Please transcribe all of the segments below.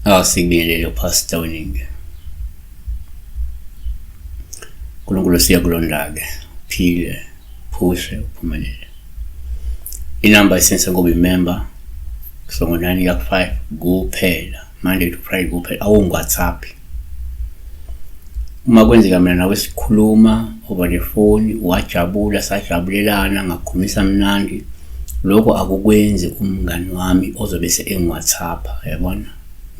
Asikubingelele Pastor Weningi. uNkulunkulu siyakulonda-ke uphile uphushe uphumelele. Inamba isense ngoba imember so ngo-9 kuya ku-5 kuphela Monday to Friday kuphela awungi-WhatsApp. Uma kwenzeka mina nawe sikhuluma over the phone wajabula sajabulelana ngakhulumisa mnandi lokho akukwenzi umngani wami ozobe se-engi-WhatsApp yabona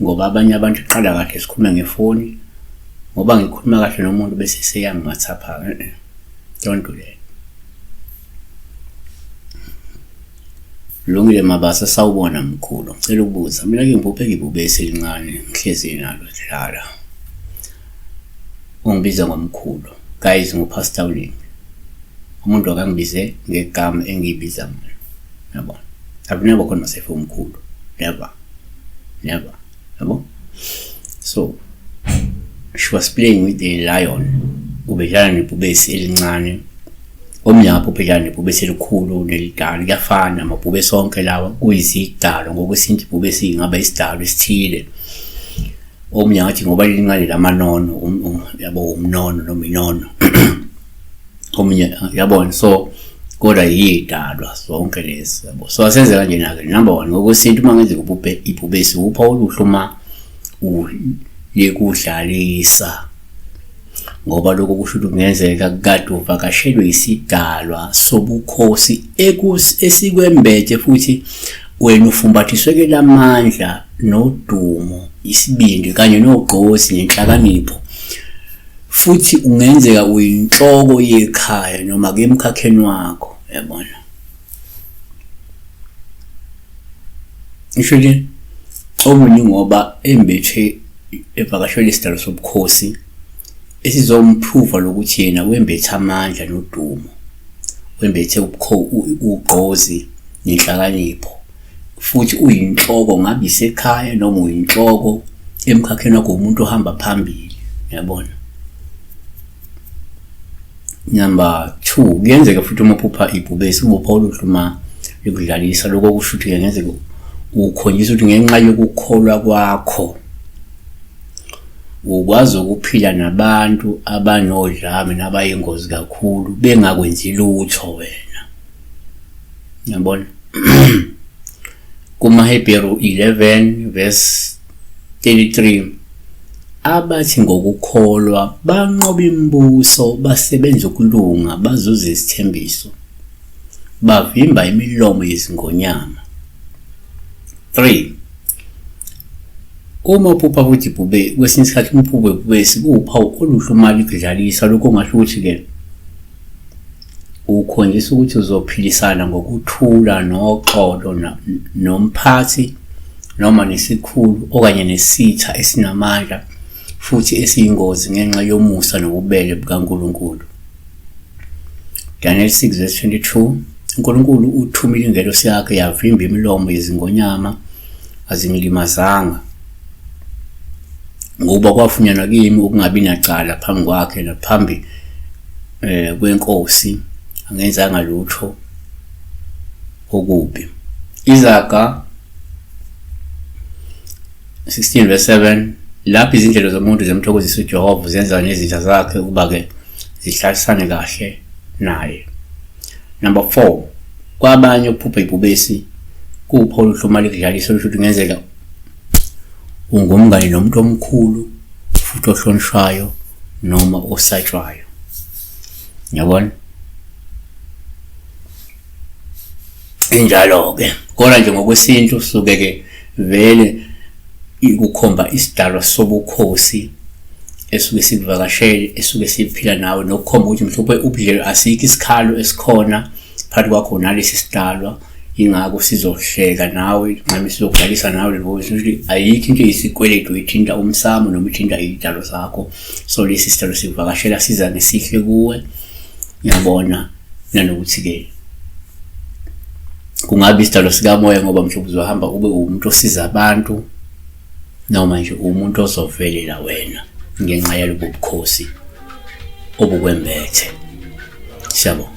ngoba abanye abantu qala kahle sikhulume ngefoni ngoba ngikhuluma kahle nomuntu bese seyangi-WhatsApp don't do that. Lungile Mabasa, sawubona mkhulu. Ngicela ukubuza, mina ke ngiphuphe ngibubesi elincane ngihlezi nalo dlala. Ungibiza ngomkhulu. Guys, nguPastor Ulingi. Umuntu akangibize ngegama engiyibiza ngalo. Yabona? I've never called myself umkhulu. Never. Never. Yabo? So, she was playing with a lion. Ubedlala nebhubesi elincane. Omunye ngapha ubedlala nebhubesi elikhulu nelidala. Kuyafana amabhubesi onke lawa kuyizidalwa ngokwesintu ibhubesi ingaba isidalwa esithile. Omunye ngathi ngoba lincane lamanono yabo umnono noma inono. Omunye yabona so kodwa yidalwa zonke lezi yabo. So asenze kanjena ke number 1 ngokwesintu uma ngenzeka ubhubhe ibhubesi upha oluhle uma likudlalisa ngoba lokho kusho ukuthi kungenzeka kade uvakashelwe isidalwa sobukhosi esikwembethe futhi wena ufumbathiswe ke lamandla nodumo isibindi kanye nogqozi nenhlakanipho futhi ungenzeka uyinhloko yekhaya noma ke emkhakheni wakho yabona ngisho nje omunye ngoba embethe evakashelwe isidalo sobukhosi esizomphuva lokuthi yena wembethe amandla nodumo wembethe ugqozi nenhlakanipho futhi uyinhloko ngabe isekhaya noma uyinhloko emkhakheni wakho umuntu ohamba phambili yabona. Number 2 kuyenzeka futhi uma uphupha ibhubesi kubopha oluhle uma likudlalisa lokho kusho ukuthi kungenzeka ukhonjiswa ukuthi ngenxa yokukholwa kwakho ukwazi ukuphila nabantu abanodlame nabayingozi kakhulu bengakwenzi lutho wena yabona. KumaHebheru 11 verse 33 abathi ngokukholwa banqoba imibuso basebenza ukulunga bazuza izithembiso bavimba imilomo yezingonyama. 3 Uma uphupha futhi ibhube kwesinye isikhathi umphupho webhubesi kuwuphawu oluhle uma likudlalisa lokho kungasho ukuthi-ke ukhonjisa ukuthi uzophilisana ngokuthula noxolo nomphathi noma nesikhulu okanye nesitha esinamandla futhi esiyingozi ngenxa yomusa nobubele bukaNkulunkulu. Daniel 6 verse 22 uNkulunkulu uthumile ingelosi yakhe yavimba imilomo yezingonyama azingilimazanga ngoba kwafunyanwa kimi ukungabi nacala phambi kwakhe naphambi kwenkosi angenzanga lutho okubi. Izaga 16 verse 7 lapho izindlela zomuntu zemthokozisa uJehova zenza nezitha zakhe ukuba-ke zihlalisane kahle naye. Number 4 kwabanye ukuphupha ibhubesi kuwuphawu oluhle uma likudlalisa olusho ukuthi kungenzeka ungumngane nomuntu omkhulu futhi ohlonishwayo noma osatshwayo. Yabona? Injalo-ke. Kodwa nje ngokwesintu suke-ke vele ikukhomba isidalwa sobukhosi esuke sikuvakashele esuke siphila nawe nokukhomba ukuthi mhlawumbe ubudlelwe asikho isikhalo esikhona phakathi kwakho nalesi sidalwa ingakho sizohleka nawe nqame sizokudlalisa nawe lelo ukuthi ayikho into eyisikweletu ithinta umsamo noma ithinta iy'dalo zakho so lesi sidalo sikuvakashela siza ngesihle kuwe ngiyabona nanokuthi-ke kungabe isidalo sikamoya ngoba mhlawumbe uzohamba ube umuntu osiza abantu noma nje umuntu ozovelela wena ngenxa yalobu bukhosi obukwembethe. Siyabonga.